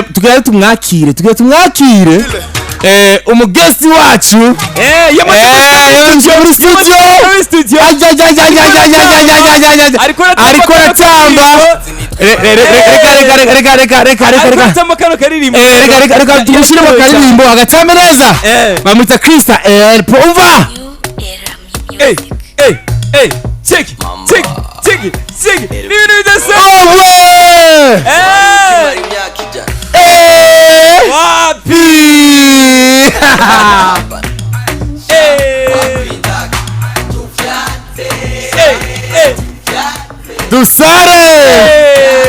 Tugira tumwakire umuguest wacu. Yamaze Yamaze muri studio. Muri studio. Ajajajajajajajajajajaj. Ariko aratamba. Ariko aratamba. Reka, reka, reka, reka, reka, reka, reka, Ariko reka. aratamba kano karirimbo. Reka, reka, reka tumushyire mu karirimbo agatambe neza. Bamwita Krista Elpo, umva. Check check check check, ni ibintu bidasanzwe. Owe. Wapi. Dusare.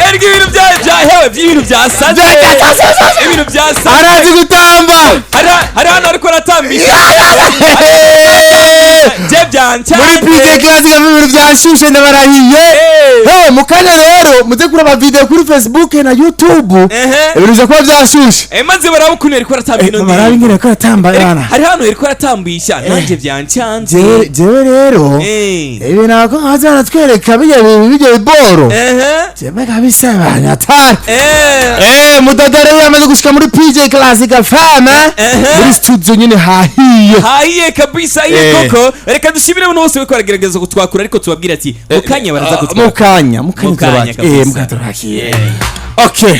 Erega ibintu bya hewe, ibintu byasaze, ibintu byasaze. Arazi gutamba. Hari hano ariko aratambisha je byanca. Muri PJ Classic ibintu byashushe, ndabarahiye. Hey, mukanya rero muze kuraba video kuri Facebook na YouTube. Ibintu biza kuba byashushe. Maze baraba ukuntu ariko aratamba ino Baraba ndirimbo. ingene ko aratamba yana. Hari hano ariko aratambisha, nanjye byancanze. Jewe rero ibi ntabwo nkaza baratwereka bijya bijya biboro. Jewe kabisa bana atari. Mudada rero yamaze gushika muri PJ Classic FM. Muri studio nyine hahiye. Hahiye kabisa, hiye. Koko reka dushimire abantu bose bariko baragerageza kutwakura, ariko tubabwira ati mu kanya baraza kutwakura. Mukanya, mukanya. Mu kanya. Turabakira. Kabisa. Mukanya turabakira. Okay,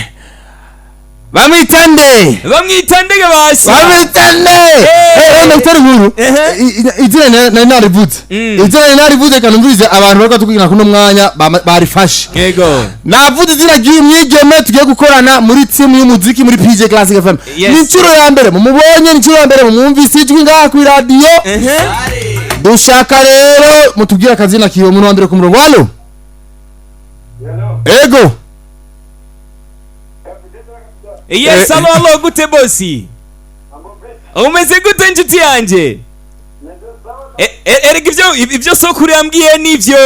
bamwita nde? Bamwita ndege basi. Bamwita nde? Ndagutera inkuru. Izina nari narivuze. Izina nari narivuze, kandi numvirize abantu bariko tukwigana kuno mwanya barifashe. Navuze izina ry'uyu mwigeme tugiye gukorana muri timu y'umuziki muri PJ Classic FM. Ni inshuro ya mbere mumubonye, ni inshuro ya mbere mumwumvise ijwi ngaha kuri radiyo. Dushaka rero mutubwire akazina kiwe. Umuntu wa mbere ku murongo, allo? Ego. Yes. Allo, allo, gute bosi? Umeze gute inshuti yanjye? Erega ibyo sokuru yambwiye nivyo.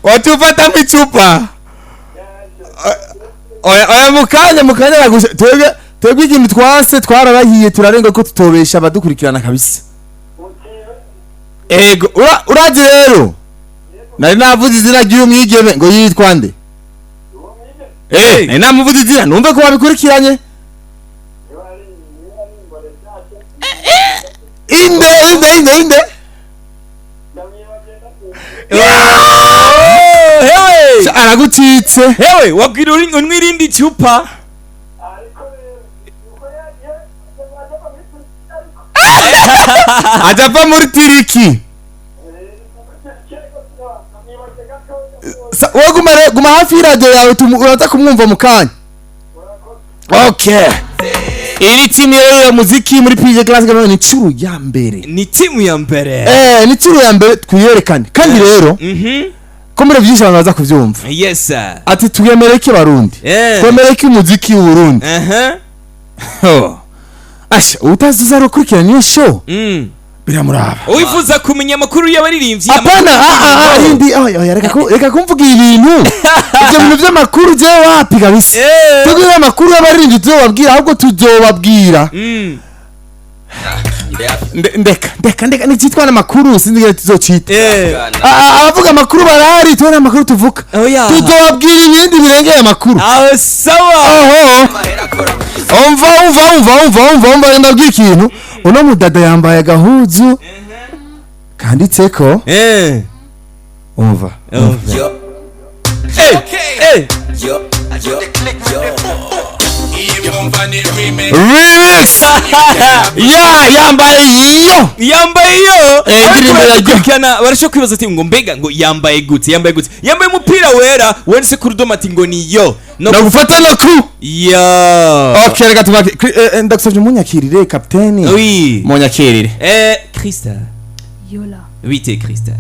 Watufatamo icupa. Oya, oya, mukanya, mukanya bagusha. Twebwe ikintu twase twarabahiye, turarenga ko tutobesha abadukurikirana kabisa. Ego, urazi rero nari navuze izina ry'uyu mwigeme ngo yitwa nde? Nari namuvuze izina, numve ko wabikurikiranye. Inde, inde, inde, inde? Oh, hewe. Aragucitse. Hewe, wabwira unywa irindi cupa. Aja ava muri Tiriki. Wowe guma hafi y'iradiyo yawe, uraza kumwumva mu kanya. Okay, iri timu rero ya muziki muri PJ Classic ni inshuro ya mbere. Ni timu ya mbere. Ni inshuro ya mbere twiyerekane, kandi rero ko muri byinshi abantu baza kubyumva. Yes sir. Ati twemere iki Barundi? Twemere iki umuziki w'Uburundi? Asha utazi uzarukurikirana niyo show. Biramuraba. Wifuza kumenya amakuru y'abaririmbyi? Apana, indi, oya, oya, reka kumvuga ibintu, ibyo bintu by'amakuru je wapi kabisa. Twebwe amakuru y'abaririmbyi tuzobabwira, ahubwo tuzobabwira. Ndeka, ndeka, ndeka, n'icyitwa n'amakuru sinzi ingene tuzocita. Abavuga amakuru barahari, twe n'amakuru tuvuga. Oya. Tuzobabwira ibindi birengeye amakuru. Aho sawa. Oho, umva, umva, umva, umva, umva, umva, ndabwira ikintu. Uno mudada yambaye agahuzu kanditseko. Umva. Remix ya yambaye iyo. Yambaye iyo. Indirimbo ya Barakurikirana barashobora kwibaza ati ngo mbega ngo yambaye gute, yambaye gute? Yambaye umupira wera wanditse ku rudoma ati ngo ni yo no Nagufata no ku yo. Okay, reka tubake. Ndagusabye munyakirire kapiteni. Oui. Munyakirire. Krista. Yola. Bite Krista?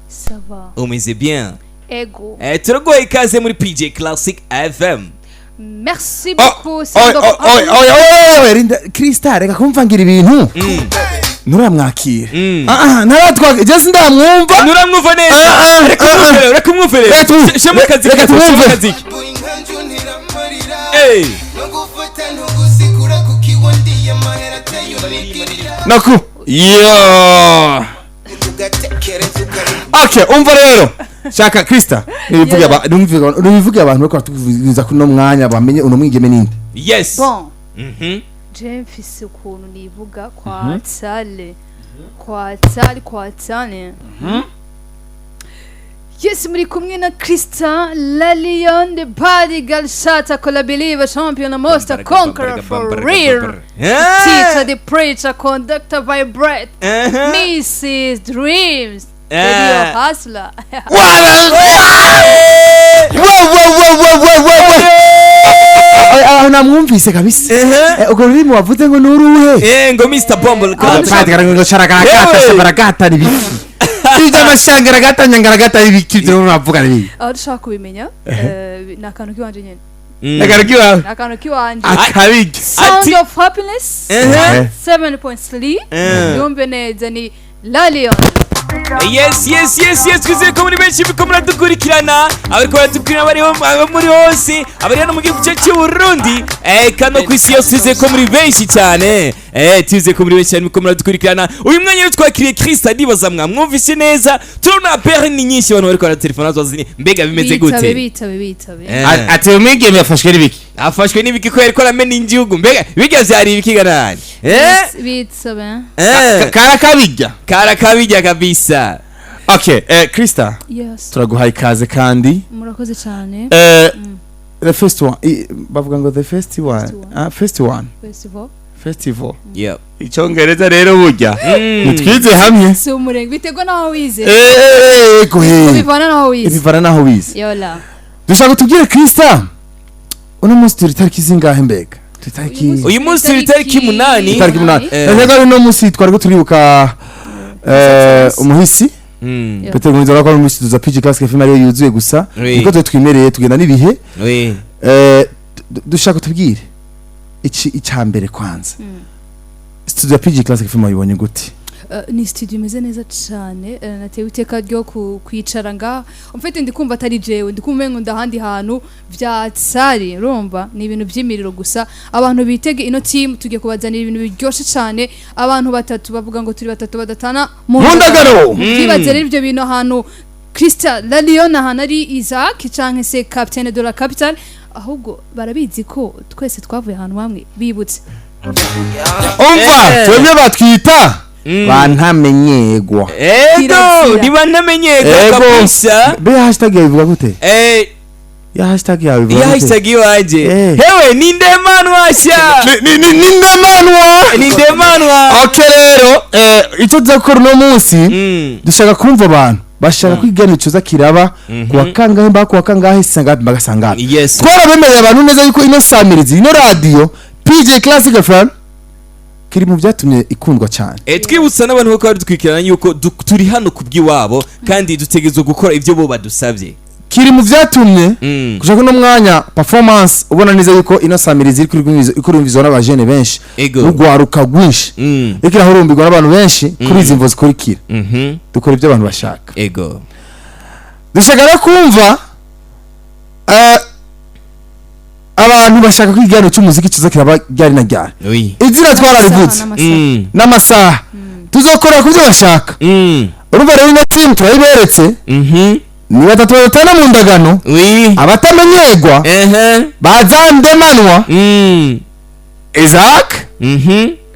Ça va. Umeze bien? Ego. Turaguha ikaze muri PJ Classic FM. Merci Oh, beaucoup. oya, oya, oya, oya, oya, rinda Krista, reka kumvangira ibintu. Nturamwakira. Ah, ah, ntaratwakira, je sindamwumva. Nturamwumva neza. Ah, ah, Reka ah, ah. umwumvere, reka umwumvere. Reka tumwumve. Shema akazi Reka gato, shema tumwumve. akazi. Naku. Yo, okay, umva rero, shaka Krista nibivuge. Nibivuge abantu bariko baratuvugiriza kuno mwanya, bamenye uno mwigeme ninde. Yes. Bon, je mfise ukuntu nivuga kwa tsale, kwa tsale, kwa tsale. Yes, muri kumwe na Krista La Lion, the body girl, shata colabiliva, champion, most conqueror for real, teacher, the preacher, conductor, vibrate, Mrs Dreams, the real hustler. Wo wo wo wo wo wo wo, aho namwumvise kabisa. Urwo rurimi wavuze ngo ni uruhe? Ngo Mr Bombo. Padre ngo sharagaragata. Yewe. Shabaragata ni biki? Ibyo amashangaragata, nyangaragata, ibiki byo muravuga ni biki? Aho dushaka kubimenya, ni akantu k'iwanje nyene. Akantu kiwawe. Ni akantu k'iwanje. Akabirya. Sound of Happiness 7.3. Yumve neza, ni La Lion. Yes, twizeye ko muri benshi biko muradukurikirana, abariko baradukurikirana bari abo muri hose, abari hano mu gihugu cyacu cy'u Burundi, kano ku isi yose. Twizeye ko muri benshi cyane, twizeye ko muri benshi cyane muko muradukurikirana. Uyu mwanya rero twakiriye Krista, ndibaza mwamwumvise neza. Turabona appel ni nyinshi, abantu bariko baratelefona bazi mbega bimeze Bitabe. gute. Bitabe, bitabe. Ati umwigeme yafashwe n'ibiki? Afashwe n'ibiki ko yariko aramena igihugu? Mbega bijya vyari ibiki ganani? Bitabe. Karakabirya. Karakabijya kabisa. Okay, Krista, Yes. turaguhaye ikaze kandi. Murakoze cyane. The first one, bavuga ngo the first one. First one. Ah, first one. Festival. Festival. Icyongereza rero burya nitwize hamwe. Si umurenge, biterwa n'aho wize. Ego he. Bivana n'aho wize. Bivana naho wize. Yola. Dushaka tubwire Krista, uno munsi turi tariki zingahe? Mbega turi tariki Uyu munsi turi tariki 8. Tariki 8. Ndashaka ari uno munsi twariko turibuka umuhisi Petero Nkurunziza, ko ari umunsi tuza PG Classic FM ariyo yuzuye gusa. Niko twe twimereye, tugenda n'ibihe. Dushaka tubwire iki icambere kwanza, studio ya PG Classic FM wayibonye gute? Ni studio imeze neza cyane. Natewe iteka ryo kwicara ngaha. Mfite, ndi kumva atari jewe, ndi kumva ngo ndahandi hantu vya tsari. Urumva ni ibintu by'imiriro gusa. Abantu bitege ino team, tugiye kubazanira ibintu biryoshe cyane. Abantu batatu, bavuga ngo turi batatu badatana mu ndagano. Byibaze rero ibyo bintu, ahantu Krista La Lion, ahantu ari Isaac canke se Capitaine de la Capitale, ahubwo barabizi ko twese twavuye ahantu hamwe, bibutse. Umva, twebwe batwita bantamenyegwa. Ego. Kirazira. Niba ntamenyerwa Ego. kabisa. Be hashtag yawe ivuga gute? Ya hashtag yawe ivuga Iya gute? hashtag iwanje? Hewe, ni ndemanwa sha. Ni ndemanwa. Ni ndemanwa. Okay, rero icyo tuza gukora uno munsi, dushaka kumva abantu bashaka kwiga icoza kiraba kuwa kangahe, mba kuwa kangahe, sangapi mpaka sangapi. Twarabemereye abantu neza yuko ino samirizi, ino radio PJ Classic FM kiri mu byatumye ikundwa cyane. Twibutsa n'abantu ko badukurikirana yuko turi hano kubw'iwabo kandi dutegerezwa gukora ibyo bo badusabye. Kiri mu byatumye gushaka uno mwanya performance, ubona neza yuko ino samirizi iri kurumvizwa n'abajene benshi, n'urwaruka rwinshi, iriko irahurumbirwa n'abantu benshi kuri izi mvo zikurikira: dukora ibyo abantu bashaka. Dushaka no kumva abantu bashaka ko ikiganiro cy'umuziki kiza kiraba ryari na ryari. Izina twararivuze. N'amasaha. N'amasaha tuzokora ku byo bashaka. Urumva rero, ino team turayiberetse, ni batatu badatana mu ndagano, abatamenyerwa, bazandemanwa, Isaac,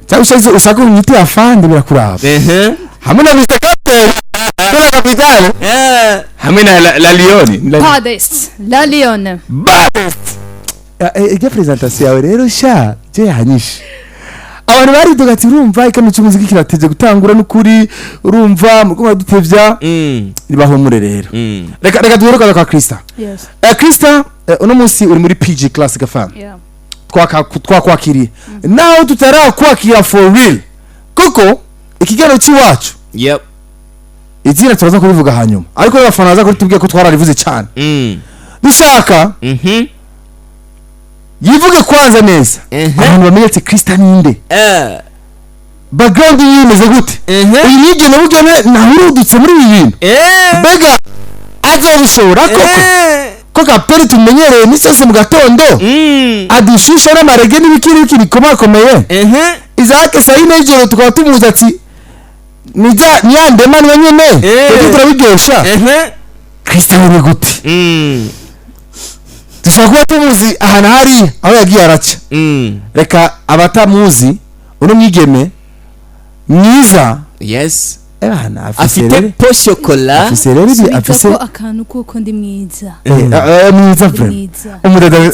cyangwa ushaka unyite afande, birakuraba, hamwe na Mr Captain de la Capitale, hamwe na La Lion. Baddest La Lion. Baddest. Ijya presentation yawe rero sha je yanyishe. Abantu baridoga ati urumva ikano cy'umuziki kirateze gutangura, n'ukuri urumva muriko muradutevya. Nibahumure rero. Reka duheruka kwa Krista. Yes. Krista, uno munsi uri muri PG Classic FM. Yeah. Twakwakiriye naho tutarakwakira for real, kuko ikiganiro cy'iwacu, izina turaza kubivuga hanyuma, ariko abafana baza kutubwira ko twararivuze cyane. Dushaka yivuge kwanza neza, abantu bamenye ati Krista ninde, background yiwe imeze gute, uyu mwigeme bugeme nahurudutse muri ibi bintu, mbega azobishobora koko, ko kaperi tumenyereye iminsi yose mu gatondo adushusha n'amarege n'ibiki n'ibiki bikomakomeye, Isaac saa yine y'ijoro tukaba tumuzi ati Ni ya ndemanwa nyene. Turiko turabiryosha. Krista ni gute? Dushobora kuba tumuzi ahantu hari aho yagiye araca. Reka abatamuzi, uno mwigeme mwiza. Ebana afise Afite rero peau chocolat. Afise rero ibi Subika afise ko akantu kuko ndi mwiza. Mwiza Ndi vraiment. mwiza. Umudada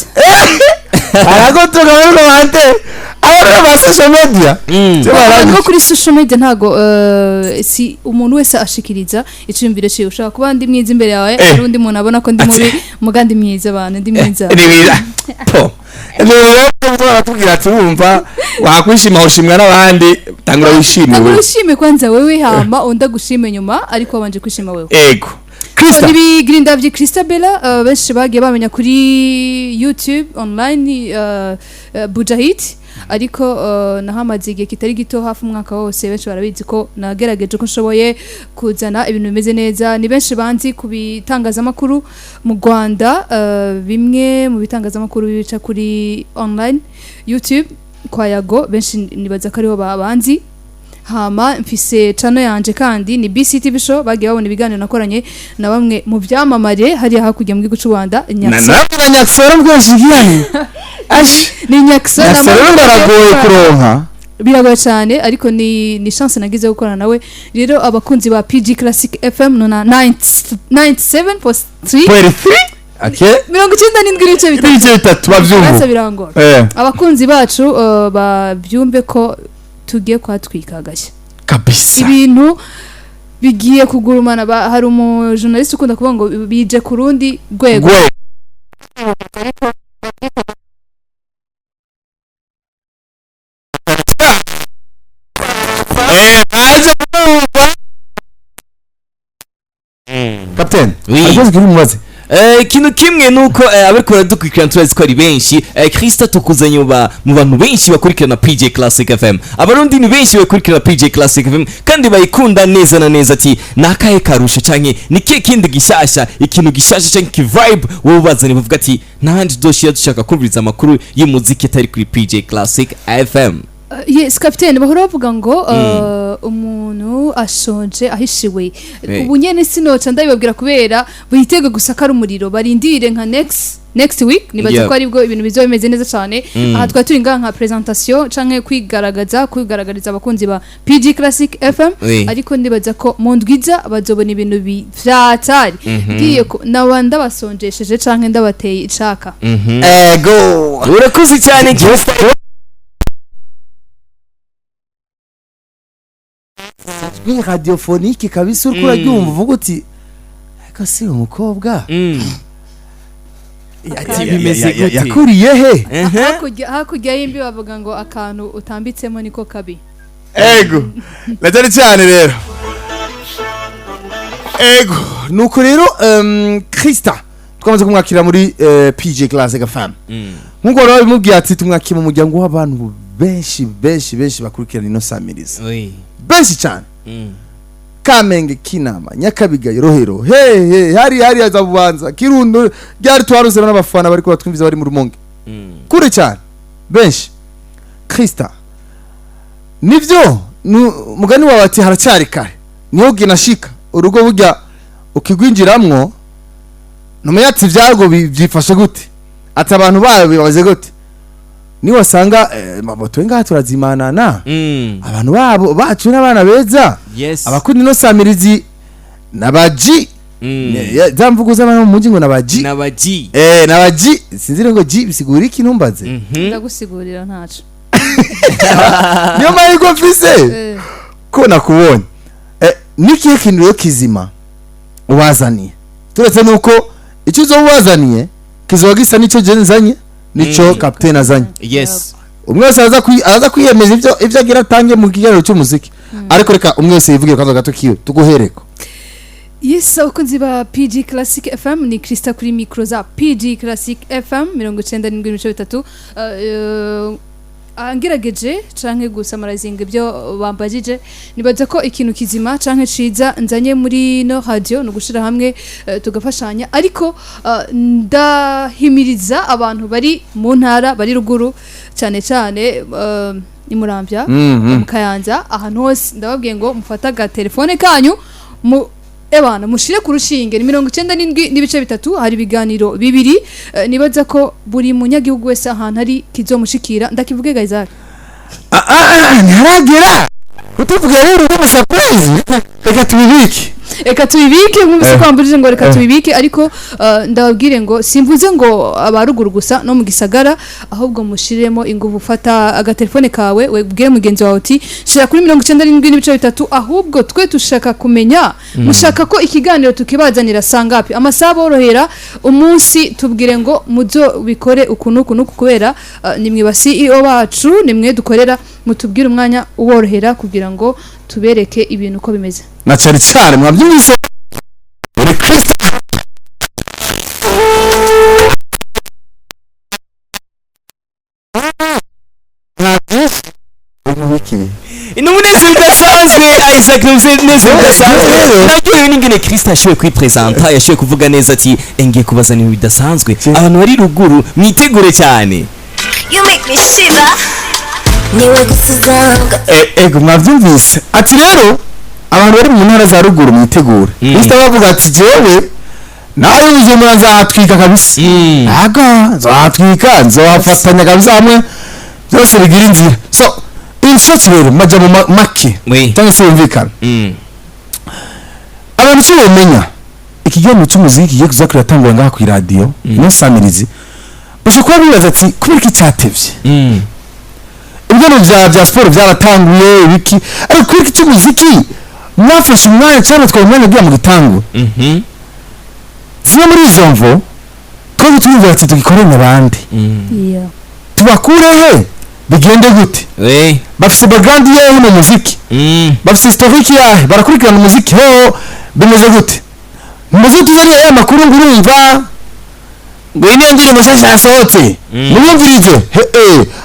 aragutuka muri commentaire, abantu ba social media. Cyo Abantu barazi. bo kuri social media ntago si umuntu wese ashikiriza iciyumviro ciwe. Ushobora kuba ndi mwiza imbere yawe, hari undi muntu abona ko ndi mubi, muga ndi mwiza, abantu, ndi mwiza. Ni mwiza po rero baratubwira ati: "Wumva wakwishima, ushimwa n'abandi, tangura wishime Ntabwo wewe." Wishime kwanza wewe, hama undi agushime nyuma, ariko wabanje kwishima wewe. Ego Krista. Nibigira indavyi Christabella, benshi bagiye bamenya kuri YouTube online, Bujahid, ariko nahamaze igihe kitari gito, hafi umwaka wose. Benshi barabizi ko nagerageje uko nshoboye kuzana ibintu bimeze neza. Ni benshi banzi ku bitangazamakuru mu Rwanda, bimwe mu bitangazamakuru bica kuri online YouTube kwa Yago, benshi nibaza ko ariho babanzi. Hama mfise channel yanje kandi ni BCTV Show, bagiye babona ibiganiro nakoranye na bamwe mu byamamare hariya hakurya mu gihugu cy'u Rwanda, Nyakso. Na Nyaksoro bwose ash. Ni Nyakso. Nyaksoro rero baragoye kuronka. Biragoye cyane, ariko ni chance nagize yo gukorana nawe. Rero abakunzi ba PG Classic FM nona 97.3 Point three, okay. 97.3. N'ibice bitatu bavyumva. Bavyumva birangora. Abakunzi bacu babyumve ko tugiye kuhatwika agashya. Kabisa. Ibintu bigiye kugurumana. Hari umujournaliste ukunda kuvuga ngo bije ku rundi rwego. Gwe aje kumva Captain. Oui. Ariko kiri mubaze. Ikintu kimwe nuko abariko baradukurikirana turazi ko ari benshi. Krista, tukuzanye mu bantu benshi bakurikirana PJ Classic FM. Abarundi ni benshi bakurikirana PJ Classic FM kandi bayikunda neza na neza. Ati nakahe karusho canke ni kihe kindi gishasha, ikintu gishasha canke ki vibe wowe ubazanye bavuga ati ntahandi tuzoshira dushaka kumviriza amakuru y'umuziki atari kuri PJ Classic FM? Yes capitaine, bahora bavuga ngo umuntu ashonje ahishiwe. Ubu nyene sinoca ndabibabwira kubera bitege gusa ko ari umuriro, barindire nka next week, nibaza ko aribwo ibintu bizoba bimeze neza cyane. Aha twari turi ngaha nka presentation canke kwigaragaza, kwigaragariza abakunzi ba PG Classic FM. Ariko ndibaza ko mu ndwiza bazobona ibintu vyatari ngiye naba ndabasonjesheje canke ndabateye icaka. Ego. Urakoze cyane, Krista. Ijwi radiophonique kabisa, uriko uraryumva uvuga uti: "Ariko si umukobwa Ati bimeze gute? Yakuriye he?" Hakurya y'imbi bavuga ngo akantu utambitsemo niko kabi. Ego, na cyane cyane rero. Ego, nuko rero Krista twamaze kumwakira muri PJ Classic FM. Nkuko rero bimubwiye ati tumwakira mu muryango w'abantu benshi benshi benshi bakurikirana ino samiriza, benshi cyane. Kamenge, Kinama, Nyakabiga, Rohero, he he hari hari za Bubanza, Kirundo, ryari twaruse n'abafana bariko batwumviza bari mu Rumonge, kure cyane, benshi. Krista, nivyo mugani wawe ati haracyari kare, niho ginashika urugo burya ukigwinjiramwo ntumenya ati ibyago byifashe gute, ati abantu bayo bibaze gute, niwasanga maboto ngaha turazimanana. Abantu babo bacu n'abana beza, abakunda ino samirizi n'abaji. Za mvugo z'abantu mu mujyi ngo n'abaji. N'abaji. N'abaji, sinzi rero ngo ji bisigura iki, ntumbaze. Ndagusigurira ntaco. Niyo mahirwe mfise ko nakubonye. N'ikihe kintu rero kizima ubazaniye, turetse nuko icyo uzoba ubazaniye kizoba gisa n'icyo je nzanye, nico capitaine azanye? Umwe wese araza kwiyemeza ibyo agira atange mu kiganiro cy'umuziki, ariko reka umwe wese yivugire kwanza gato kiwe, tuguhereko. Yes, abakunzi ba PG Classic FM, ni Krista kuri micro za PG Classic FM 97.3. Angerageje canke gusamarazinga ibyo bambajije, nibaza ko ikintu kizima canke ciza nzanye muri no radio no gushira hamwe, tugafashanya, ariko ndahimiriza abantu bari mu ntara, bari ruguru cyane cyane. Ni Muramvya, mu Kayanza, ahantu hose. Ndababwiye ngo mufate agatelefone kanyu mu ebana mushire ku rushinge, ni 97.3. Hari ibiganiro bibiri, nibaza ko buri munyagihugu wese ahantu ari kizomushikira. Ndakivuge, Isaac? Ah, ah, ah, ntiharagera utuvuga rero uri surprise, reka tubibike. Reka tubibike. Mwumvise ko wambujije ngo reka tubibike, ariko ndababwire ngo simvuze ngo abaruguru gusa, no mu gisagara, ahubwo mushiremo ingufu. Fata agatelefone kawe, webwire mugenzi wawe uti shira kuri 97.3. Ahubwo twe dushaka kumenya mushaka ko ikiganiro tukibazanira sangapi, amasaha borohera umunsi. Tubwire ngo muzo bikore uku n'uku n'uku, kubera nimwe ba CEO bacu, nimwe dukorera. Mutubwire umwanya uborohera kugira ngo tubereke ibintu uko bimeze. Na cyane cyane mwabyumvise, uri Kristo. Mwabyumvise wiki. Ni umunezero udasanzwe, Isaac, ni umunezero udasanzwe. Rero. Naryohewe n'ingene Kristo yashoboye kwipresenta, yashoboye kuvuga neza ati ngiye kubazanira ibintu bidasanzwe, abantu bari ruguru mwitegure cyane. You make me shiver. Niwe gusa. Ego, mwabyumvise ati rero abantu bari mu ntara za ruguru mwitegure. Kristo bavuga ati jewe nawe Bujumbura nzahatwika kabisa. Aga nzahatwika, nzahafatanya kabisa, hamwe byose bigira inzira. So in short rero, majya mu make cyangwa se yumvikana. Abantu icyo bamenya, ikiganiro cy'umuziki kigiye kuza kiratangwa ngaha ku iradiyo n'isamirizi, bashobora kuba bibaza ati kubera iki cyatevye? Ibiganiro bya siporo byaratanguye ibiki, ariko kubera iki cy'umuziki mwafashe umwanya cyane, twari umwanya kugira ngo gitangure? Zimwe muri izo mvo, twari twumva ati tugikorane abandi, tubakure he, bigende gute? Bafise background yahe mu muziki? Bafise historique yahe? Barakurikirana umuziki ho bimeze gute? Muze tuzaniye aya makuru ngo urumva ngo iyi niyo ndirimbo nshasha yasohotse, mubumvirize. He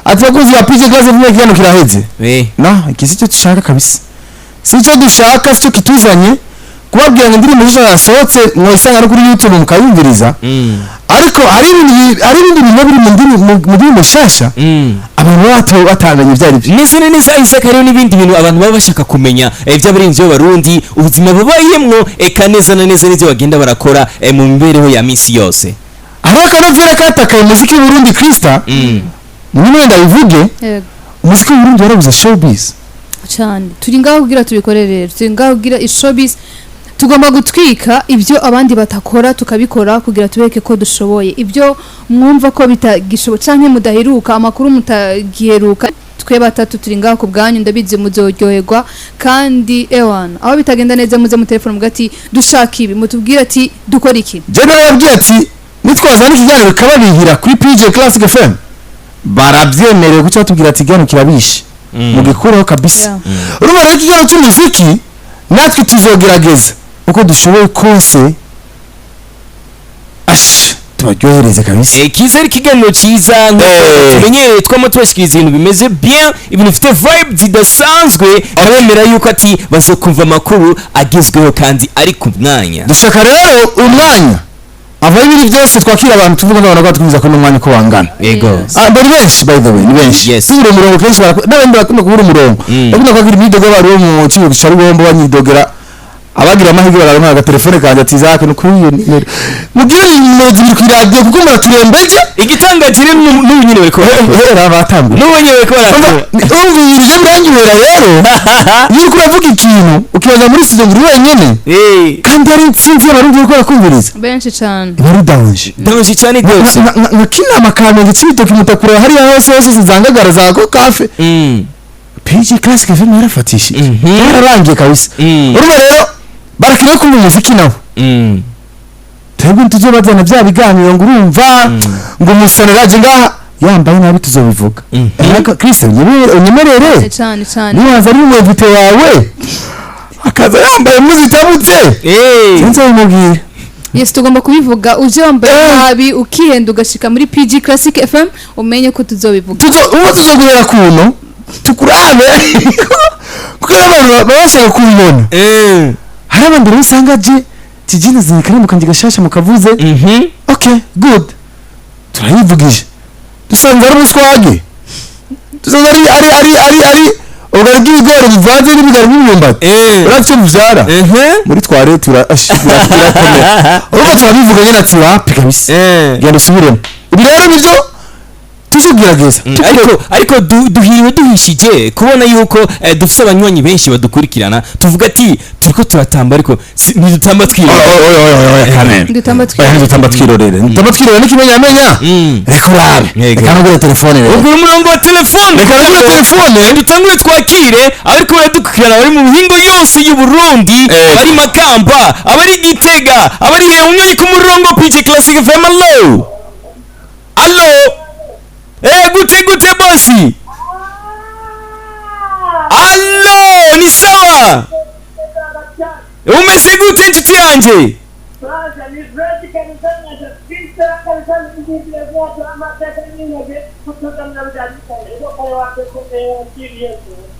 ati bakunzi ba PJ Classic FM, ikiganiro kiraheze. Na iki si cyo dushaka kabisa, si cyo dushaka, si cyo kituzanye kubabwira ngo indirimbo nshasha yasohotse mwayisanga no kuri YouTube mukayumviriza. Ariko hari ibindi bintu biri mu ndirimbo nshasha abantu baba batamenye ibyo ari byo. Neza na neza, Isaac, hariho n'ibindi bintu abantu baba bashaka kumenya, by'abarinzi b'Abarundi, ubuzima babayemwo, eka neza na neza n'ibyo bagenda barakora mu mibereho ya misi yose. Hariho akanovera katakaye umuziki w'Uburundi, Krista. Nyine ndabivuge. Yego. Umuziki w'Uburundi warabuze showbiz. Cyane. Turi ngaho kugira tubikore rero, turi ngaho kugira ishowbiz. Tugomba gutwika ibyo abandi batakora, tukabikora kugira tubereke ko dushoboye. Ibyo mwumva ko bitagishoboye canke mudaheruka amakuru, mutagiheruka, twe batatu turi ngaho ku bwanyu. Ndabizi muzoryoherwa. Kandi ewana, aho bitagenda neza muze mu telefone muga ati dushaka ibi, mutubwire ati dukora iki. Je narababwiye ati nitwazana ikiganiro bikababihira kuri PJ Classic FM, barabyemerewe kuko batubwira ati ikiganiro kirabishe, mugikureho kabisa. Urumva rero, ikiganiro cy'umuziki natwe tuzogerageza uko dushoboye kose, ash tubaryohereze kabisa. Kiza ari ikiganiro cyiza nk'uko tumenyereye, twama tubashikiriza ibintu bimeze bien, ibintu bifite vibe zidasanzwe. Abemera yuko ati bazokumva amakuru agezweho kandi ari ku mwanya. Dushaka rero umwanya ava ibiri byose twakira abantu, tuvuga n'abantu batwumviza ko n'umwanya uko bangana. Yego. Ah, bari benshi, by the way, ni benshi. Tubura umurongo kenshi, n'abandi barakunda kubura umurongo. Bakunda kugira imyidogo, bari bo mu kigo ca Rugombo banyidogera, abagira amahirwe bararonka agatelefone kanje ati Isaac, ni kuri iyo nimero mugire nimero zibiri ku iradiyo kuko muraturembeje. Igitangaje rero n'ubu nyine bariko barakora. Hera batanguye. N'ubu nyine bariko barakora. Urumva ibintu byo birangirira rero, iyo uriko uravuga ikintu ukibaza muri studio ngo uri wenyene, kandi ari intsinzi y'Abarundi bariko barakumviriza, Benshi cyane. iba ari danger. Danger cyane rwose. Nka Kinama, Kamenge, Cibitoke, Mutakura, hariya hose hose zangagara za Kokafe, PJ Classic FM yarafatishije. Yararangiye kabisa. Urumva rero barakeneye kumva umuziki nabo. Twebwe ntituzobazana bya biganiro ngo urumva ngo umusonera aje ngaha yambaye nabi, tuzobivuga. Ariko Chris, unyemerere, Cyane cyane. nibaza ari umwevite wawe akaza yambaye muzitabutse, sinzi bimubwira. Yes, tugomba kubivuga. Uje wambaye nabi ukihenda ugashika muri PG Classic FM, umenye ko tuzobivuga. Tuzo ubu tuzoguhera kuno tukurabe, kuko abantu baba bashaka kubibona. Hari abandi rero usanga aje tijina zikari kanjye gashasha mukavuze. Okay, good, turayivugije, dusanze ari umuswage. Dusanze ari ubugari bw'ibigori buvanze n'ibigari bw'imyumbati. Urabye icyo bibyara muri tware birakomera. Urumva turabivuga nyine ati wapi kabisa, genda usubiremo. Ibi rero nibyo tuzogerageza. Ariko duhiriwe duhishije kubona yuko dufise abanywanyi benshi badukurikirana. Tuvuga ati turiko turatamba, ariko ntidutamba twirora. Dutamba Oya, twirorera. ntidutamba twirorere, ntidutamba twirorere n'ikimenyamenya. Reka urabe. Reka nugure telefone rero. Ubwo umurongo wa telefone. Reka nugure telefone. Dutangure twakire abariko baradukurikirana bari mu mihingo yose y'u Burundi, abari Makamba, abari Gitega, abari he. Unyonyi ku murongo, PG Classic FM, allo, allo, gute gute bosi? Allo, ni sawa? Umeze gute inshuti yanje?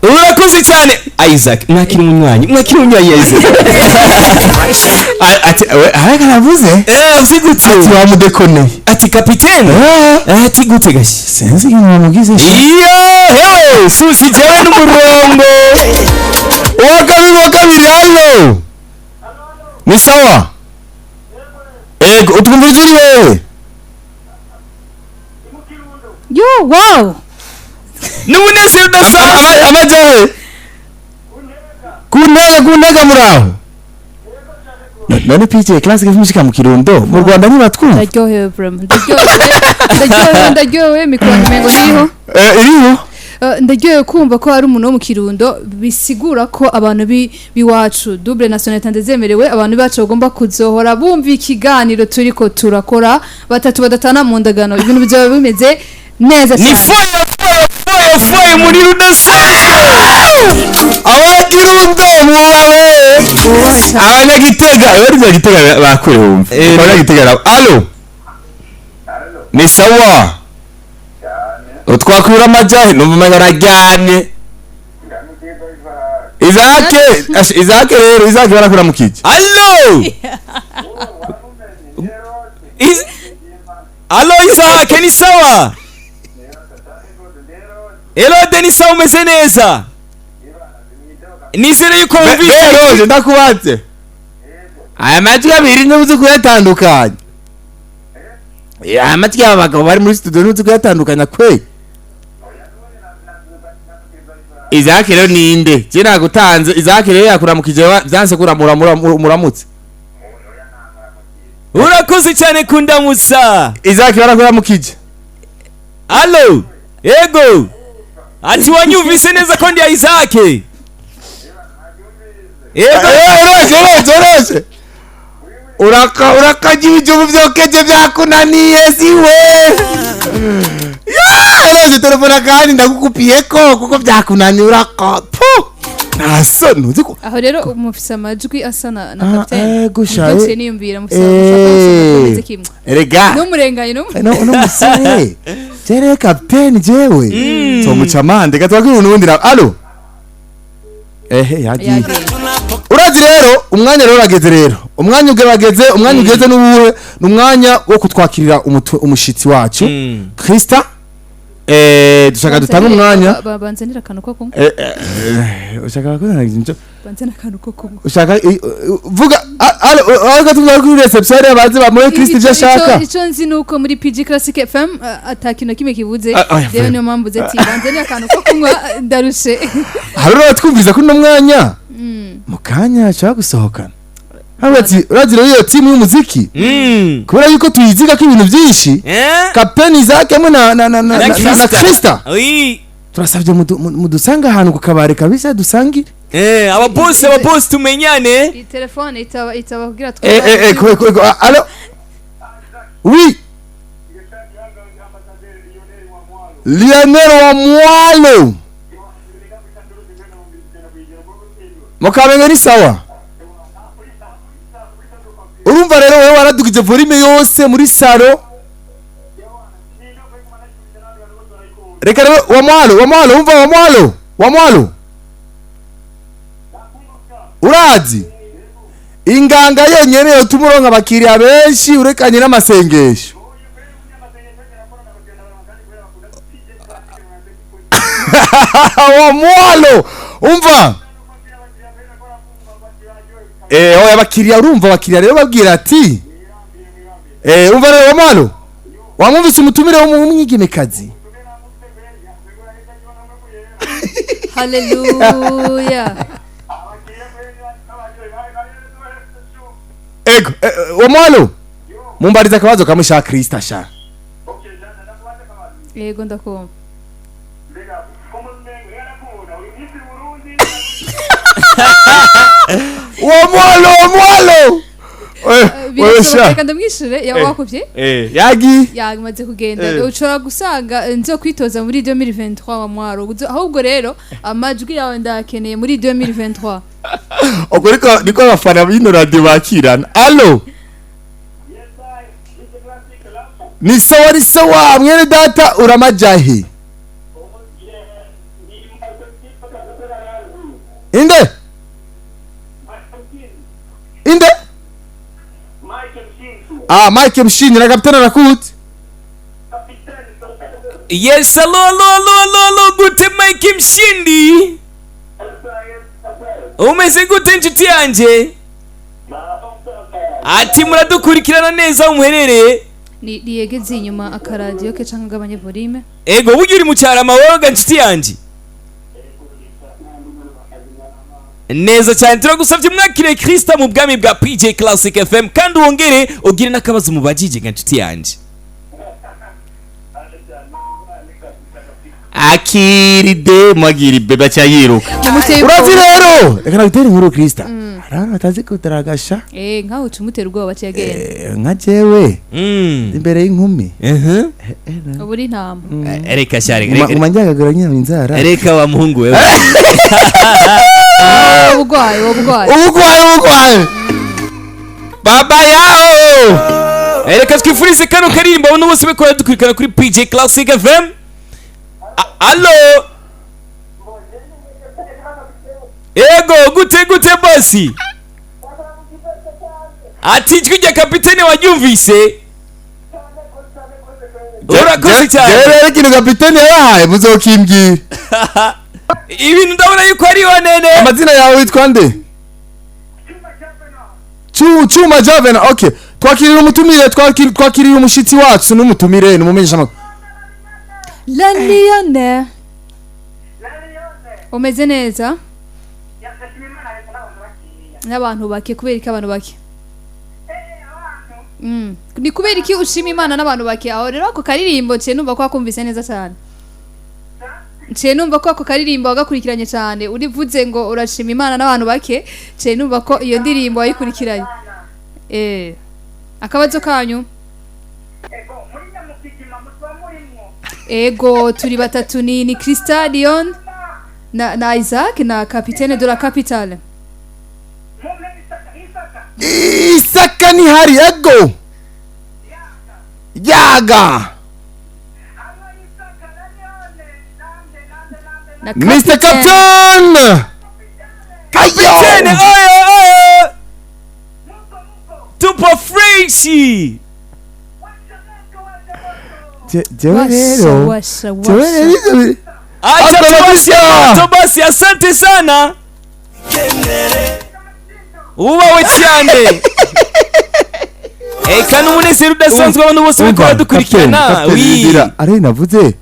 Urakoze cyane Isaac. Mwakira umunywanyi, mwakira umunywanyi Isaac. Ati ariko aravuze. Uzi gute? Ati wamudekoneye. Ati kapitene. Ati gute gashyi? Sinzi ikintu wamugize sha. Iyo hewe susi jewe n'umurongo. Uwa kabiri, uwa kabiri, allo, ni sawa? Ego, utwumviriza uri wewe? Yo, wow. N'umunezero udasanzwe. Amajahe ku ntega muraho. None PJ Classic mushika mu Kirundo, mu Rwanda ntibatwumva? Ndaryohewe vraiment, ndaryohewe, ndaryohewe, ndaryohewe. Mikoro umengo ntiriho. Iriho. Ndaryohewe kumva ko hari umuntu wo mu Kirundo, bisigura ko abantu biwacu, double nationalité ndezemerewe, abantu bacu bagomba kuzohora bumva ikiganiro turiko turakora, batatu badatana mu ndagano, ibintu bizoba bimeze neza Ni cyane. Fire, fire, fire, fire, umuriro udasanzwe. Abanyakirundo mubawe. Wubahe cyane. Abanyagitega, abanyagitega bakure wumva. Abanyagitega nabo, allo, ni sawa? Utwakura amajahe, numva umenga araryamye. Izake, Izake rero, Izake barakura mu kiji. Allo. Allo Isaac, ni sawa? Elode, ni sawa? Umeze neza? Nizere yuko wumvise. Beroje, ndakubatse aya majwi abiri, ntuzi kuyatandukanya? Aya majwi y'aba bagabo bari muri studio ntuzi kuyatandukanya kwe? Izake rero ninde? Je nagutanze. Izake rero yakuramukije, vyanse kuramura muramutse. Urakoze cyane kundamutsa. Izake barakuramukije. Allo, yego, ati wanyumvise neza ko ndi Isaac? Yego. Oroje, oroje, oroje, uraka urakajya ibijumbu vyokeje vyakunaniye siwe. Oroje, telefone kandi ndagukupiyeko kuko vyakunaniye, uraka pu nta soni uzi ko. Aho rero mufise amajwi asa na Ah, kapitene. gusha, Nibyo niyumvira mufise amajwi kimwe. Erega N'umurenganye no musore jere kapiteni jewe tomuca amande gatwakira unundi na allo, ehe, yagiye. Yagiye. Urazi rero umwanya rero urageze, rero umwanya ugeze, umwanya ugeze n'uwuhe? Ni umwanya wo kutwakirira umushitsi wacu Krista. Dushaka dutange umwanya. Banzanira akantu ko kunywa. Ushaka kuzana ikintu? Banzanira akantu ko kunywa. Ushaka vuga allo, ariko tuvuga kuri reception hariya baze bamuhe Krista ibyo ashaka. Ico nzi ni uko muri PG Classic FM ata kintu na kimwe kibuze. Ah, oya, Rero niyo mpamvu uze ati banzanira akantu ko kunywa, ndarushe. Hari uratwumviriza kuri uno mwanya mu kanya ashaka gusohokana. Urazi, urazi rero iyo timu y'umuziki, kubera yuko tuyiziga ko ibintu byinshi, Kapiteni Isaac hamwe na Krista, Oui. turasabye mudusanga ahantu ku kabari kabisa dusangire. Ababosi, ababosi, tumenyane. Iyi telefone itaba kugira ko allo, oui, Lionel wa Mwalo Mukamenge, ni sawa? Urumva rero wowe waradugije volume yose muri salo. Reka rero wa Mwalo, wa Mwalo, umva, wa Mwalo, wa Mwalo, urazi inganga yonyene yotuma uronka abakiriya benshi urekanye n'amasengesho. Wa mwalo, umva, oya, abakiriya, urumva abakiriya rero babwira ati umva rero, wa mwalo, wamwumvise umutumire w'umwigemekazi. Haleluya. Ego, wa mwalo, mumbariza akabazo kamwe sha Krista sha. Yego, ndakumva. Wa mwalo, wa mwalo. Wewe Birashoboka. sha. Reka ndamwishure wakuvye. Yagi. Yamaze kugenda. Ushobora gusanga nzo kwitoza muri 2023, wa mwaro. Ahubwo rero amajwi yawe ndayakeneye muri 2023. Ubwo niko abafana b'ino radio bakirana. Allo, ni sawa, ni sawa, mwene data, uramajahe? Inde inde? Ah, Mike Mshini na kapitana arakuti. Yes, allo, allo, allo, allo, allo, gute Mike Mshindi, umeze gute inshuti yanjye? Ati muradukurikirana neza aho muherereye? Ni niyegeze inyuma akaradiyo ke canke agabanye volume. Ego, burya uri mu cyarama woga inshuti yanjye. Neza cyane, turagusabye mwakire Krista mu bwami bwa PJ Classic FM, kandi wongere ugire n'akabazo mubajije nka inshuti yanjye. Akiride mwagiri beba cyayiruka. Mumuteye Urazi ubwoba. rero, reka nagutere inkuru Krista, hari abantu batazi kutaragasha. Nkaho uca umutera ubwoba aciyagenda. Nka jewe imbere y'inkumi. Ubu uri intama. Reka sha, reka reka. Nguma njyagagura nyina inzara. Reka wa muhungu wewe. Ubugwayi, ubugwayi. Ubugwayi, ubugwayi, baba yao. Reka twifurize kano karirimbo abantu bose bariko baradukurikirana kuri PJ Classic FM. Allo, ego, gute gute bosi? Ati ijwi rya kapitene waryumvise, urakoze cyane. Jewe rero ikintu kapiteni yabahaye muzokimbwira. Ibintu ndabona yuko ari nene. Amazina yawe witwa nde? Chuma Javena. Okay, twakirira umutumire, twakirira umushitsi wacu n'umutumire n'umumenyesha amakuru. La Lione, umeze neza n'abantu bake? Kubera iki abantu bake? Ni kubera iki ushima Imana n'abantu bake? Aho rero ako karirimbo ciye numva ko wakumvise neza cyane, ciye numva ko ako karirimbo wagakurikiranye cyane. Urivuze ngo urashima Imana n'abantu bake, ciye numva ko iyo ndirimbo wayikurikiranye. Akabazo kanyu? Ego, turi batatu, ni Krista Leon na Isaac na capitaine de la capitale. Isaka nihari, ego, yaga. Na Mr Captain. Kapitene. Kayo. Oyo oyo, tupo freshi. Jewe Washa, rero washa, jewe washa. rero Acha. Hasta la Tobasi. vista. Tobasi, asante sana, ubawe cyane. Eka n'umunezero udasanzwe, abantu bose bariko baradukurikirana. Oui. Ari navuze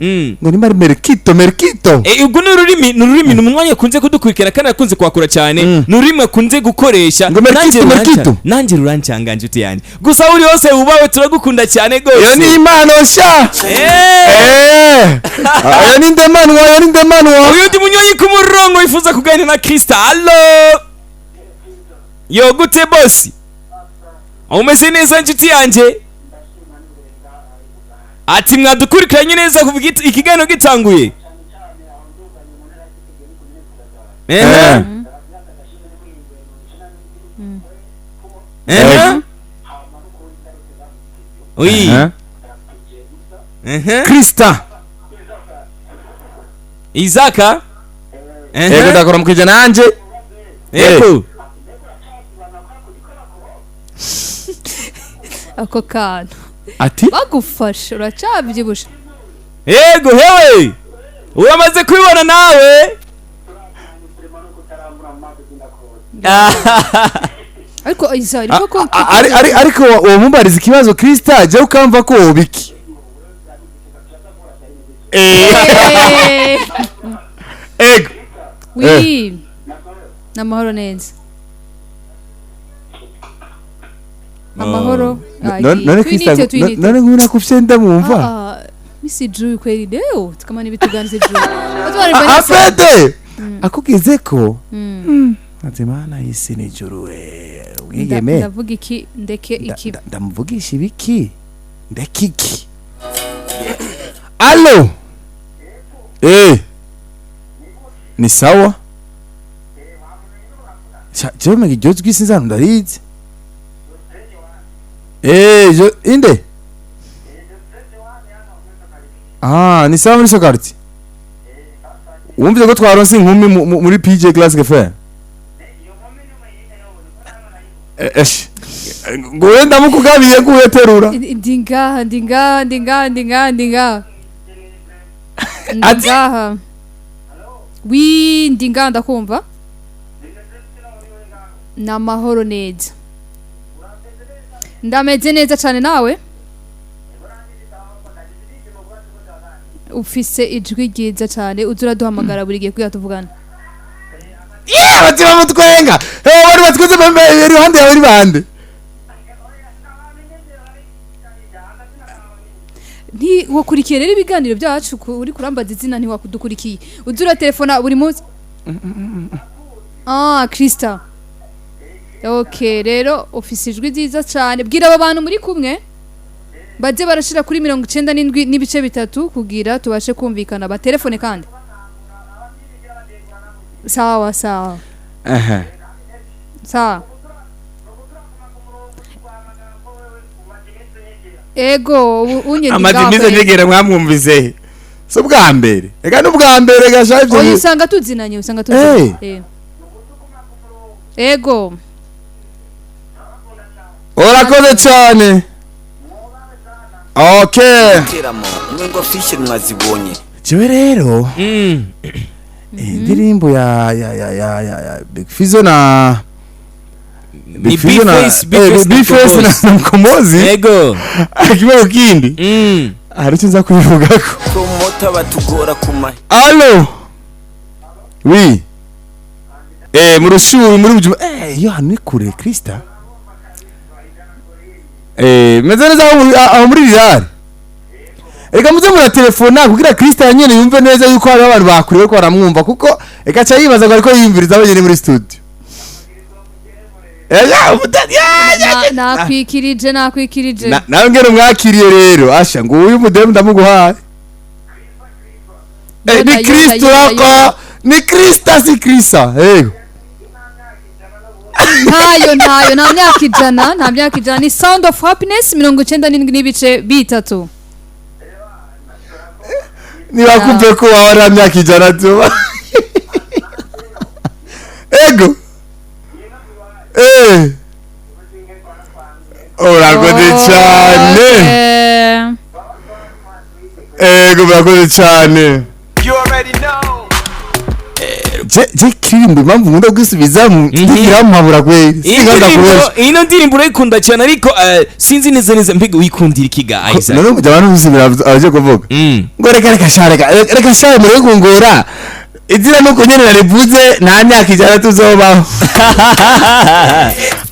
ngo nimba ari Merkito, Merkito. Ubwo ni ururimi, ni ururimi, ni umwanya akunze kudukurikirana kandi akunze kwakura cyane. Ni ururimi akunze gukoresha. Ngo Merkito, Nanjye Merkito. Nanjye rurancanga inshuti yanjye. Gusa aho uri hose wubawe, turagukunda cyane rwose. Iyo ni impano sha. Ayo ni ndemanwa, ayo ni ndemanwa. Uyu ndi munywanyi ku murongo wifuza kuganira na Krista. Allo, yo, gute bosi? Umeze neza inshuti yanjye? Ati mwadukurikiranye neza kuva ikiganiro gitanguye? Ehe. Ehe. Oui. Ehe. Krista. Isaka. Ego. Ehe. Ndakora mukija nanje. Ego. Ako kantu. Ati bagufashe, uracabyibushe. Ego hewe. Uramaze kubibona nawe? Ariko isa ariko ko Ariko uwo mumbariza ikibazo Krista, je ukamva ko wobiki. Ego. Oui. Namahoro neza. Amahoro. None Krista, none nkuna kufye ndamwumva. Misi juu kweli leo kama ni vitu gani sijui. Afete. Akugeze ko. Ati mana isi ni juru wigeme. Ndavuga iki ndeke iki. Ndamuvugisha ibiki? Ndeke iki? Allo. Ni sawa? Jewe mege jozwi sinzanu ndarizi. Jo inde. Ni sawa muri Sokarti. Wumvise ko twaronse inkumi muri PJ Classic FM. Ngo ndamukugabiye nguyeterura. Ndingaha ndingaha ndingaha ndingaha ndingaha. Ndingaha. Wi ndingaha ndakumva. Namahoro neza. Ndameze neza cyane nawe. Ufise ijwi ryiza cyane uzura duhamagara buri gihe kugira tuvugane. Batima mutwenga. Bari batweze bambe iruhande yawe uri bande. Nti wakurikiye rero ibiganiro byacu uri kurambaza izina nti wakudukurikiye. Uzura telefona buri munsi. Krista. Okay, rero ufise ijwi ryiza cyane. Bwira aba bantu muri kumwe baje barashira kuri 97.3 kugira tubashe kumvikana ba telefone kandi. Sawa sawa. Sawa. Ego unye Amazimize nyegera mwamwumvise. So bwa mbere. Ega n'ubwa mbere gashaje. Oya usanga tuzinanye usanga tuzinanye. Ego. Urakoze cyane. Okay. Ngo fishe mwazibonye. Jewe rero. Indirimbo ya ya ya ya ya Big Fizzo na Big Face na Mkombozi. Ego. Akibaho kindi. Hari icyo nza kubivugako. Promota batugora kuma. Allo. Oui. Murushubi muri bujuma. Yo hano ni kure Krista. Meze neza aho muri Rirare. Eka muze muratelefona kugira Krista nyene yumve neza yuko hari abantu bakuriwe ko baramwumva kuko eka ca yibaza ngo ariko yiyumviriza abanyene muri studio. Nakwikirije nakwikirije. Nawe ngero mwakiriye rero asha ngo uyu mudemu ndamuguhaye. Ni Kristo rako ni Krista si Krista. Yego. Ntayo ntayo nta myaka ijana nta myaka ijana ni Sound of Happiness 97.3. Nibakumve ko wawe nta myaka ijana tuba. Ego. Urakoze cyane. Ego urakoze cyane. You already know. Je kirimbo impamvu nkunda gusubiza ndikirampabura kweli. Ino ndirimbo urayikunda cyane ariko sinzi neza neza mbega wikundira ikiga Isaac. None abantu bose abaje kuvuga. Ngo reka reka sha reka reka sha muri kungora. Izina nuko nyene narivuze nta myaka ijana tuzobaho.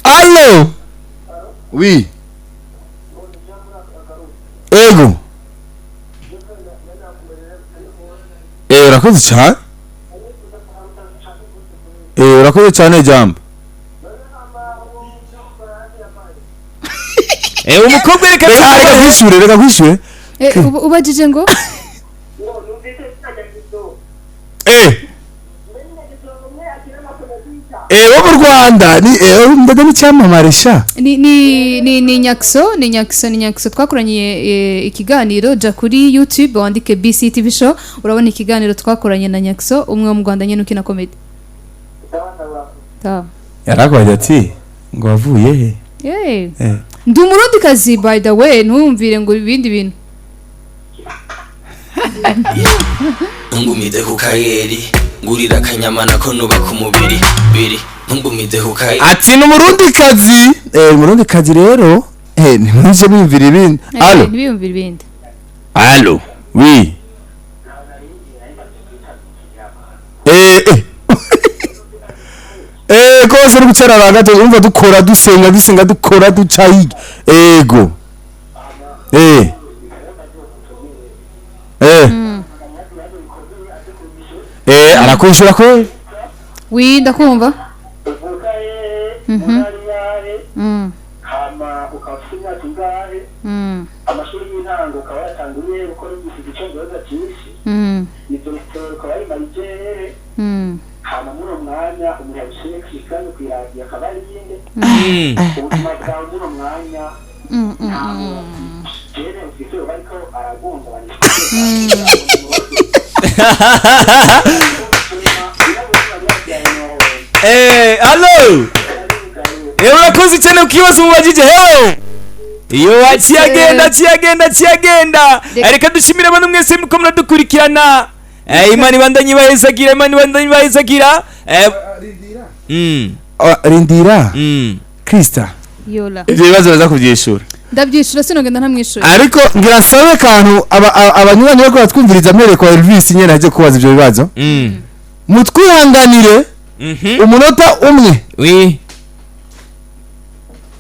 Allo. Oui. Ego. Urakoze cyane. Urakoze cyane jambo. Umukobwa reka reka reka kwishure. Ubajije ngo Wo mu Rwanda ni ndaga ni cyamamare sha. Ni ni ni ni Nyakso ni Nyakso ni Nyakso twakoranye ikiganiro ja kuri YouTube wandike BCTV show urabona ikiganiro twakoranye na Nyakso umwe wo mu Rwanda nyene ukina comedy. Yarakwaje ati ngo wavuye he? Ndi umurundi kazi by the way ntumvire ngo ibindi bintu. Ntungumize ku kayeri, ngurira akanyama nako nubaka umubiri biri. Ntungumize ku kayeri. Ati ni Umurundikazi, Umurundikazi rero, ntimuje mwumvira ibindi. Allo? Ntibiyumvire ibindi. Allo, oui. Kose uri gucara gato, urumva dukora, dusenga, dusenga, dukora, duca hirya. Ego, arakwishura ko. Oui, ndakumva. Uvuka hehe? Mu ntara iyahe? Hama ukaba ufite imyaka ingahe? Amashuri y'intango ukaba yatanguye gukora igisiga Icyongereza cyinshi? Ibyo bitoro ukaba bimaze hehe? Hama muri uwo mwanya umuntu yabishimye kwikanya kwiragiye akaba ari yinde? Ubuzima bwawe muri uwo mwanya, nta jene ufite uba ariko araguhungabanishwa. Allo? Urakoze cyane ku kibazo mubajije. Hewe, iyo akiyagenda, akiyagenda, akiyagenda. Reka dushimire abantu mwese muriko muradukurikirana. Imana ibandanye ibahezagira, Imana ibandanye ibahezagira. Ah, rindira. Krista. Yola. Ibyo bibazo baza kubyishura. Ndabyishura, sinogenda ntamwishuye. Ariko ngira nsabe kantu abanywanyi bariko batwumviriza, mwereko wa Elvis nyene aje kubaza ivyo bibazo. Mutwihanganire umunota umwe. Oui.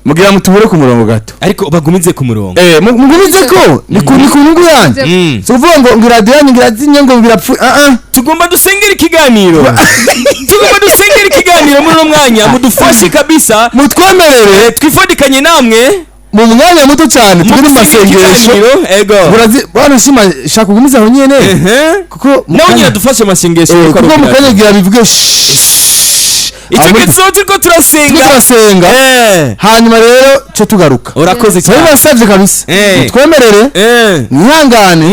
Mugira mutubure ku murongo gato. Ariko bagumize ku murongo. Mugumize ko ni ku nyungu yanyu. Si ukuvuga ngo iradiyo yanyu ngira zinye ngo birapfu, ah ah. Tugomba dusengera ikiganiro, tugomba dusengera ikiganiro muri uno mwanya, mudufashe kabisa. Mutwemerere. Twifadikanye namwe. Mu mwanya muto cyane turi mu Mudusengere masengesho. ikiganiro, ego. Burazi bwana, shima shaka ugumize aho nyene. Kuko mu Nawe nyine kanya- dufashe amasengesho. Kuko kuko mu ari kanya ngira bivuge shhh. Icyo Aho gihe tuzoba turiko turasenga. Turiko turasenga. Hanyuma rero cyo tugaruka. Urakoze cyane. Turabibasabye kabisa. Mutwemerere. Mwihangane.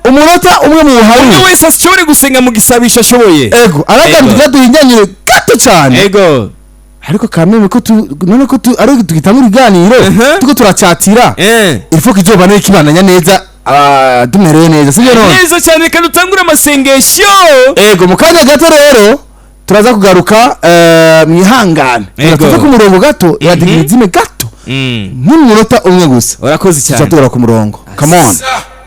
Umunota umwe mu Umwe buharure. wese ashobore gusenga mu gisabisho ashoboye. Ego, aragamije duhinyanyire gato cyane. Ego. Ariko kameme ko tu none ko tu ari tugitanga ibiganiro, tuko turacyatira. Il faut kizoba neza, kibandanya neza, tumerewe neza, sibyo none? Neza cyane, reka dutangure amasengesho. Ego, mu kanya gato rero turaza kugaruka, mwihangane. Ego. Tuve ku murongo gato, iradigira izime gato nk'umunota umwe gusa. Urakoze cyane. Tuza tugaruka ku murongo. Come on.